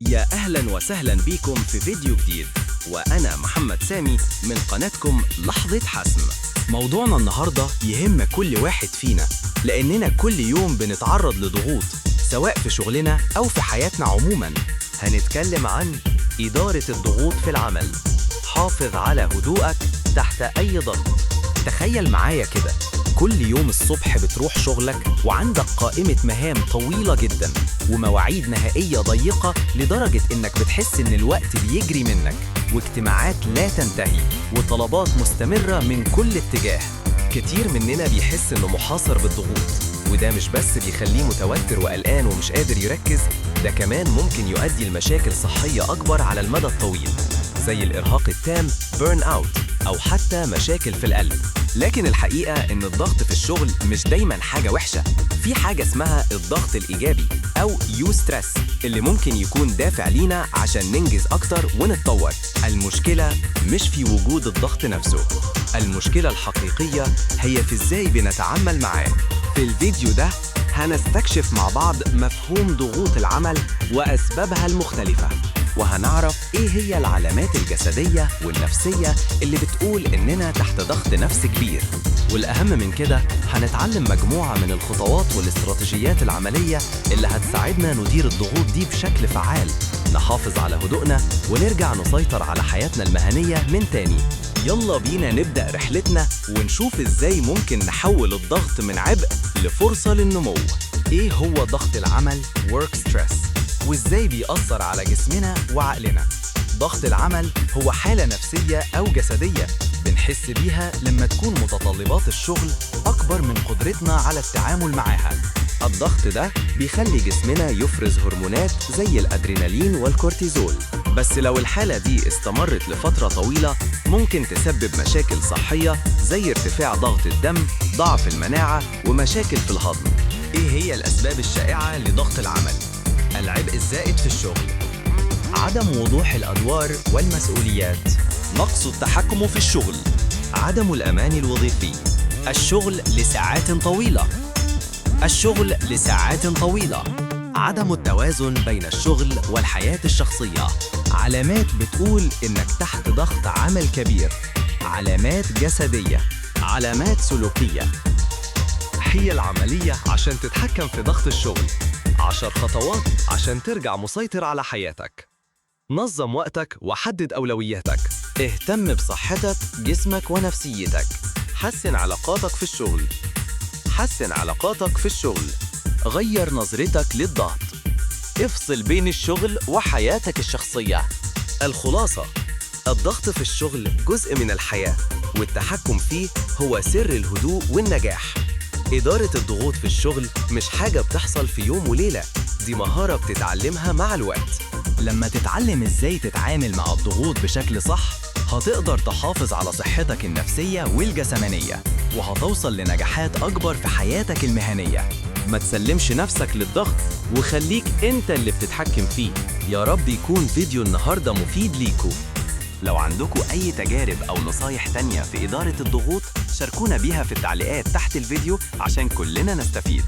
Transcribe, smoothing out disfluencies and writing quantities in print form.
يا أهلا وسهلا بكم في فيديو جديد، وأنا محمد سامي من قناتكم لحظة حسم. موضوعنا النهاردة يهم كل واحد فينا، لأننا كل يوم بنتعرض لضغوط سواء في شغلنا أو في حياتنا عموما. هنتكلم عن إدارة الضغوط في العمل. حافظ على هدوءك تحت أي ضغط. تخيل معايا كده، كل يوم الصبح بتروح شغلك وعندك قائمة مهام طويلة جدا ومواعيد نهائية ضيقة لدرجة إنك بتحس إن الوقت بيجري منك، واجتماعات لا تنتهي وطلبات مستمرة من كل اتجاه. كتير مننا بيحس إنه محاصر بالضغوط، وده مش بس بيخليه متوتر وقلقان ومش قادر يركز، ده كمان ممكن يؤدي لمشاكل صحية أكبر على المدى الطويل، زي الإرهاق التام burn out، أو حتى مشاكل في القلب. لكن الحقيقة إن الضغط في الشغل مش دايماً حاجة وحشة. في حاجة اسمها الضغط الإيجابي أو eustress، اللي ممكن يكون دافع لينا عشان ننجز أكتر ونتطور. المشكلة مش في وجود الضغط نفسه، المشكلة الحقيقية هي في إزاي بنتعامل معاه. في الفيديو ده هنستكشف مع بعض مفهوم ضغوط العمل وأسبابها المختلفة، وهنعرف إيه هي العلامات الجسدية والنفسية اللي بتقول إننا تحت ضغط نفسي كبير. والأهم من كده هنتعلم مجموعة من الخطوات والاستراتيجيات العملية اللي هتساعدنا ندير الضغوط دي بشكل فعال، نحافظ على هدوءنا ونرجع نسيطر على حياتنا المهنية من تاني. يلا بينا نبدأ رحلتنا ونشوف إزاي ممكن نحول الضغط من عبء لفرصة للنمو. إيه هو ضغط العمل Work Stress؟ وإزاي بيأثر على جسمنا وعقلنا؟ ضغط العمل هو حالة نفسية أو جسدية بنحس بيها لما تكون متطلبات الشغل أكبر من قدرتنا على التعامل معاها. الضغط ده بيخلي جسمنا يفرز هرمونات زي الأدرينالين والكورتيزول، بس لو الحالة دي استمرت لفترة طويلة ممكن تسبب مشاكل صحية زي ارتفاع ضغط الدم، ضعف المناعة، ومشاكل في الهضم. إيه هي الأسباب الشائعة لضغط العمل؟ العبء الزائد في الشغل، عدم وضوح الأدوار والمسؤوليات، نقص التحكم في الشغل، عدم الأمان الوظيفي، الشغل لساعات طويلة، الشغل لساعات طويلة، عدم التوازن بين الشغل والحياة الشخصية. علامات بتقول إنك تحت ضغط عمل كبير، علامات جسدية، علامات سلوكية. حيل عملية عشان تتحكم في ضغط الشغل. 10 خطوات عشان ترجع مسيطر على حياتك. نظم وقتك وحدد أولوياتك. اهتم بصحتك، جسمك ونفسيتك. حسن علاقاتك في الشغل. حسن علاقاتك في الشغل. غير نظرتك للضغط. افصل بين الشغل وحياتك الشخصية. الخلاصة: الضغط في الشغل جزء من الحياة، والتحكم فيه هو سر الهدوء والنجاح. إدارة الضغوط في الشغل مش حاجة بتحصل في يوم وليلة، دي مهارة بتتعلمها مع الوقت. لما تتعلم إزاي تتعامل مع الضغوط بشكل صح، هتقدر تحافظ على صحتك النفسية والجسمانية، وهتوصل لنجاحات أكبر في حياتك المهنية. ما تسلمش نفسك للضغط، وخليك أنت اللي بتتحكم فيه. يا رب يكون فيديو النهاردة مفيد ليكو. لو عندكم أي تجارب أو نصايح تانية في إدارة الضغوط، شاركونا بيها في التعليقات تحت الفيديو عشان كلنا نستفيد.